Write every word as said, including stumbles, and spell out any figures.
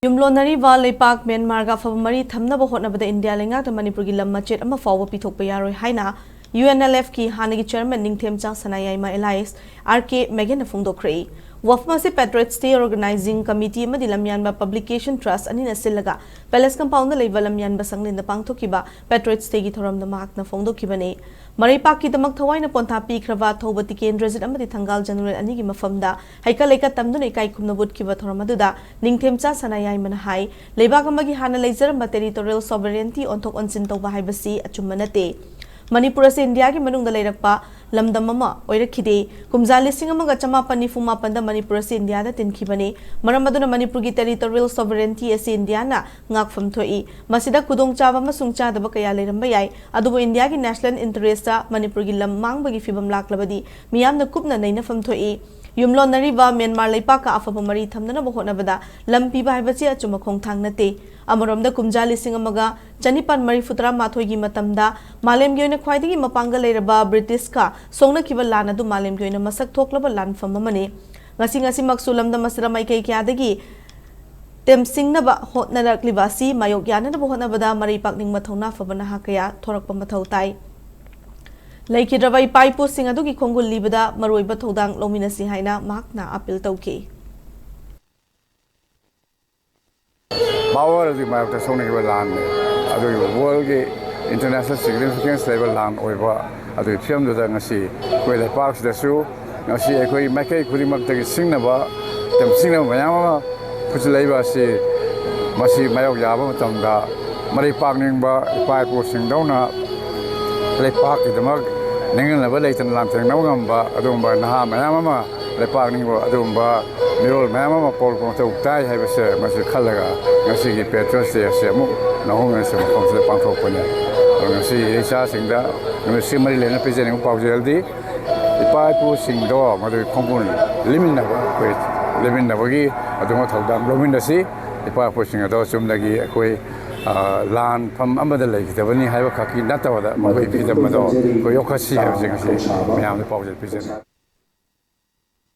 ꯌꯨꯝꯂꯣꯟꯅꯔꯤꯕ ꯂꯩꯄꯥꯛ ꯃ꯭ꯌꯥꯟꯃꯥꯔꯒ ꯑꯐꯕ ꯃꯔꯤ ꯊꯝꯅꯕ ꯍꯣꯠꯅꯕꯗ ꯏꯟꯗꯤꯌꯥ ꯂꯩꯉꯥꯛꯅ ꯃꯅꯤꯄꯨꯔꯒꯤ ꯂꯝ ꯃꯆꯦꯠ ꯑꯃ ꯐꯥꯎꯕ ꯄꯤꯊꯣꯛꯄ ꯌꯥꯔꯣꯏ ꯍꯥꯏꯅ ꯌꯨ ꯑꯦꯟ ꯑꯦꯜ ꯑꯦꯐꯀꯤ ꯍꯥꯟꯅꯒꯤ ꯆꯦꯌꯔꯃꯦꯟ ꯅꯤꯡꯊꯦꯝꯆꯥ ꯁꯅꯥꯌꯥꯏꯃ ꯑꯦꯂꯥꯏꯁ ꯑꯥꯔ ꯀꯦ ꯃꯦꯒꯟꯅ ꯐꯣꯡꯗꯣꯛꯈ꯭ꯔꯦ꯫ ꯋꯥꯐꯝ ꯑꯁꯤ Patriots Day Organizing Committee ꯑꯃꯗꯤ ꯂꯝꯌꯥꯟꯕ Publication Trust ꯑꯅꯤꯅ ꯁꯤꯜꯂꯒ Palace Compoundꯗ ꯂꯩꯕ ꯂꯝꯌꯥꯟꯕ ꯁꯪꯂꯦꯟꯗ ꯄꯥꯡꯊꯣꯛꯈꯤꯕ Patriots Dayꯒꯤ ꯊꯧꯔꯝꯗ ꯃꯍꯥꯛꯅ ꯐꯣꯡꯗꯣꯛꯈꯤꯕꯅꯤ꯫ ꯃꯔꯩꯄꯥꯛꯀꯤꯗꯃꯛ ꯊꯋꯥꯏꯅ ꯄꯣꯟꯊꯥ ꯄꯤꯈ꯭ꯔꯕ ꯊꯧꯕ ꯇꯤꯀꯦꯟꯗ꯭ꯔꯖꯤꯠ ꯑꯃꯗꯤ ꯊꯪꯒꯥꯜ ꯖꯦꯅꯔꯦꯜ ꯑꯅꯤꯒꯤ ꯃꯐꯝꯗ ꯍꯩꯀꯠ ꯂꯩꯀꯠ ꯇꯝꯗꯨꯅ ꯏꯀꯥꯏ ꯈꯨꯝꯅꯕ ꯎꯠꯈꯤꯕ ꯊꯧꯔꯝ ꯑꯗꯨꯗ ꯅꯤꯡꯊꯦꯝꯆꯥ ꯁꯅꯥꯌꯥꯏꯃꯅ ꯍꯥꯏ, ꯂꯩꯕꯥꯛ ꯑꯃꯒꯤ ꯍꯥꯟꯅ ꯂꯩꯖꯔꯝꯕ territorial sovereignty ꯑꯣꯟꯊꯣꯛ ꯑꯣꯟꯁꯤꯟ ꯇꯧꯕ ꯍꯥꯏꯕꯁꯤ ꯑꯆꯨꯝꯕ ꯅꯠꯇꯦ꯫ ꯃꯅꯤꯄꯨꯔ ꯑꯁꯤ ꯏꯟꯗꯤꯌꯥꯒꯤ ꯃꯅꯨꯡꯗ ꯂꯩꯔꯛꯄ ꯂꯝꯗꯝ ꯑꯃ ꯑꯣꯏꯔꯛꯈꯤꯗꯦ꯫ ꯀꯨꯝꯖꯥ ꯂꯤꯁꯤꯡ ꯑꯃꯒ ꯆꯃꯥꯄꯟ ꯅꯤꯐꯨ ꯃꯥꯄꯟꯗ ꯃꯅꯤꯄꯨꯔ ꯑꯁꯤ ꯏꯟꯗꯤꯌꯥꯗ ꯇꯤꯟꯈꯤꯕꯅꯤ꯫ ꯃꯔꯝ ꯑꯗꯨꯅ ꯃꯅꯤꯄꯨꯔꯒꯤ territorial sovereignty ꯑꯁꯤ ꯏꯟꯗꯤꯌꯥꯅ ꯉꯥꯛꯐꯝ ꯊꯣꯛꯏ꯫ ꯃꯁꯤꯗ ꯈꯨꯗꯣꯡꯆꯥꯕ ꯑꯃꯁꯨꯡ ꯆꯥꯗꯕ ꯀꯌꯥ ꯂꯩꯔꯝꯕ ꯌꯥꯏ, ꯑꯗꯨꯕꯨ ꯏꯟꯗꯤꯌꯥꯒꯤ national interestꯇ ꯃꯅꯤꯄꯨꯔꯒꯤ ꯂꯝ ꯃꯥꯡꯕꯒꯤ ꯐꯤꯚꯝ ꯂꯥꯛꯂꯕꯗꯤ ꯃꯤꯌꯥꯝꯅ ꯀꯨꯞꯅ ꯅꯩꯅꯐꯝ ꯊꯣꯛꯏ꯫ ꯌꯨꯝꯂꯣꯟꯅꯔꯤꯕ ꯃ꯭ꯌꯥꯟꯃꯥꯔ ꯂꯩꯄꯥꯛꯀ ꯑꯐꯕ ꯃꯔꯤ ꯊꯝꯅꯅꯕ ꯍꯣꯠꯅꯕꯗ ꯂꯝ ꯄꯤꯕ ꯍꯥꯏꯕꯁꯤ ꯑꯆꯨꯝꯕ ꯈꯣꯡꯊꯥꯡ ꯅꯠꯇꯦ꯫ ꯑꯃꯔꯣꯝꯗ ꯀꯨꯝꯖꯥ ꯂꯤꯁꯤꯡ ꯑꯃꯒ ꯆꯅꯤꯄꯥꯟ ꯃꯔꯤꯐꯨ ꯇꯔꯥꯃꯥꯊꯣꯏꯒꯤ ꯃꯇꯝꯗ ꯃꯥꯂꯦꯝꯒꯤ ꯑꯣꯏꯅ ꯈ꯭ꯋꯥꯏꯗꯒꯤ ꯃꯄꯥꯡꯒꯜ ꯂꯩꯔꯕ ꯕ꯭ꯔꯤꯇꯤꯁꯀ ꯁꯣꯛꯅꯈꯤꯕ ꯂꯥꯟ ꯑꯗꯨ ꯃꯥꯂꯦꯝꯒꯤ ꯑꯣꯏꯅ ꯃꯁꯛ ꯊꯣꯛꯂꯕ ꯂꯥꯟꯐꯝ ꯑꯃꯅꯤ꯫ ꯉꯁꯤ ꯉꯁꯤꯃꯛꯁꯨ ꯂꯝꯗꯝ ꯑꯁꯤꯗ ꯃꯥꯏꯀꯩ ꯀꯌꯥꯗꯒꯤ ꯇꯦꯝꯁꯤꯡꯅꯕ ꯍꯣꯠꯅꯔꯛꯂꯤꯕ ꯑꯁꯤ ꯃꯥꯌꯣꯛ ꯌꯥꯅꯅꯕ ꯍꯣꯠꯅꯕꯗ ꯃꯔꯩ ꯄꯥꯛꯅꯤꯡꯕ ꯊꯧꯅꯥ ꯐꯕ ꯅꯍꯥ ꯀꯌꯥ ꯊꯣꯔꯛꯄ ꯃꯊꯧ ꯇꯥꯏ꯫ ꯂꯩꯈꯤꯗ꯭ꯔꯕ ꯏꯄꯥ ꯏꯄꯨꯁꯤꯡ ꯑꯗꯨꯒꯤ ꯈꯣꯡꯒꯨꯜ ꯂꯤꯕꯗ ꯃꯔꯨꯑꯣꯏꯕ ꯊꯧꯗꯥꯡ ꯂꯧꯃꯤꯟꯅꯁꯤ ꯍꯥꯏꯅ ꯃꯍꯥꯛꯅ ꯑꯥꯄꯤꯜ ꯇꯧꯈꯤ꯫ ꯄꯥꯋꯔ ꯑꯗꯨꯒꯤ ꯃꯥꯌꯣꯛꯇ ꯁꯣꯛꯅꯈꯤꯕ ꯂꯥꯟꯅꯤ꯫ ꯑꯗꯨꯒꯤ ꯋꯥꯔꯜꯒꯤ ꯏꯟꯇꯔꯅꯦꯁꯅꯦꯜ ꯁꯤꯒꯅꯤꯐꯤꯀꯦꯟꯁ ꯂꯩꯕ ꯂꯥꯟ ꯑꯣꯏꯕ ꯑꯗꯨꯒꯤ ꯐꯤꯕꯝꯗꯨꯗ ꯉꯁꯤ ꯑꯩꯈꯣꯏ ꯂꯩꯄꯥꯛꯁꯤꯗꯁꯨ ꯉꯁꯤ ꯑꯩꯈꯣꯏ ꯃꯥꯏꯀꯩ ꯈꯨꯗꯤꯡꯃꯛꯇꯒꯤ ꯁꯤꯡꯅꯕ, ꯇꯦꯝꯁꯤꯡꯅꯕ ꯃꯌꯥꯝ ꯑꯃ ꯐꯨꯖꯤꯜꯂꯛꯏꯕ ꯑꯁꯤ ꯃꯁꯤ ꯃꯥꯌꯣꯛ ꯌꯥꯕ ꯃꯇꯝꯗ ꯃꯔꯩ ꯄꯥꯛꯅꯤꯡꯕ ꯏꯄꯥ ꯏꯄꯨꯁꯤꯡꯗꯧꯅ ꯂꯩꯄꯥꯛꯀꯤꯗꯃꯛ ꯅꯤꯡꯍꯟꯅꯕ ꯂꯩꯇꯅ ꯂꯥꯟꯊꯦꯡꯅꯕ ꯉꯝꯕ ꯑꯗꯨꯒꯨꯝꯕ ꯅꯍꯥ ꯃꯌꯥꯝ ꯑꯃ ꯂꯩꯄꯥꯛ ꯅꯤꯡꯕ ꯑꯗꯨꯒꯨꯝꯕ ꯃꯤꯔꯣꯜ ꯃꯌꯥꯝ ꯑꯃ ꯄꯣꯛꯄ ꯃꯊꯧ ꯇꯥꯏ ꯍꯥꯏꯕꯁꯦ ꯃꯁꯤ ꯈꯜꯂꯒ ꯉꯁꯤꯒꯤ Patriots Day ꯑꯁꯤ ꯑꯃꯨꯛ ꯅꯧꯍꯧꯅꯅ ꯁꯤ ꯃꯐꯝꯁꯤꯗ ꯄꯥꯡꯊꯣꯛꯄꯅꯤ꯫ ꯑꯗꯣ ꯉꯁꯤ ꯏꯆꯥꯁꯤꯡꯗ ꯅꯨꯃꯤꯠꯁꯤ ꯃꯔꯤ ꯂꯩꯅ ꯄꯤꯖꯅꯤꯡꯕ ꯄꯥꯎꯖꯦꯜꯗꯤ ꯏꯄꯥ ꯏꯄꯨꯁꯤꯡꯗꯣ ꯃꯗꯨꯒꯤ ꯈꯣꯡꯒꯨꯜ ꯂꯤꯃꯤꯟꯅꯕ ꯑꯩꯈꯣꯏ ꯂꯤꯃꯤꯟꯅꯕꯒꯤ ꯑꯗꯨꯒꯨꯝꯕ ꯊꯧꯗꯥꯡ ꯂꯧꯃꯤꯟꯅꯁꯤ꯫ ꯏꯄꯥ ꯏꯄꯨꯁꯤꯡ ꯑꯗꯣ ꯆꯨꯝꯅꯒꯤ ꯑꯩꯈꯣꯏ ꯂꯥꯟꯐꯝ ꯑꯃꯗ ꯂꯩꯈꯤꯗꯕꯅꯤ ꯍꯥꯏꯕ ꯈꯛꯀꯤ ꯅꯠꯇꯕꯗ ꯃꯈꯣꯏ ꯐꯤꯗꯝ ꯑꯗꯣ ꯑꯩꯈꯣꯏ ꯌꯣꯛꯈꯠꯁꯤ ꯍꯥꯏꯕꯁꯤ ꯉꯁꯤ ꯃꯌꯥꯝꯗ ꯄꯥꯎꯖꯦꯜ ꯄꯤꯖꯔꯤ꯫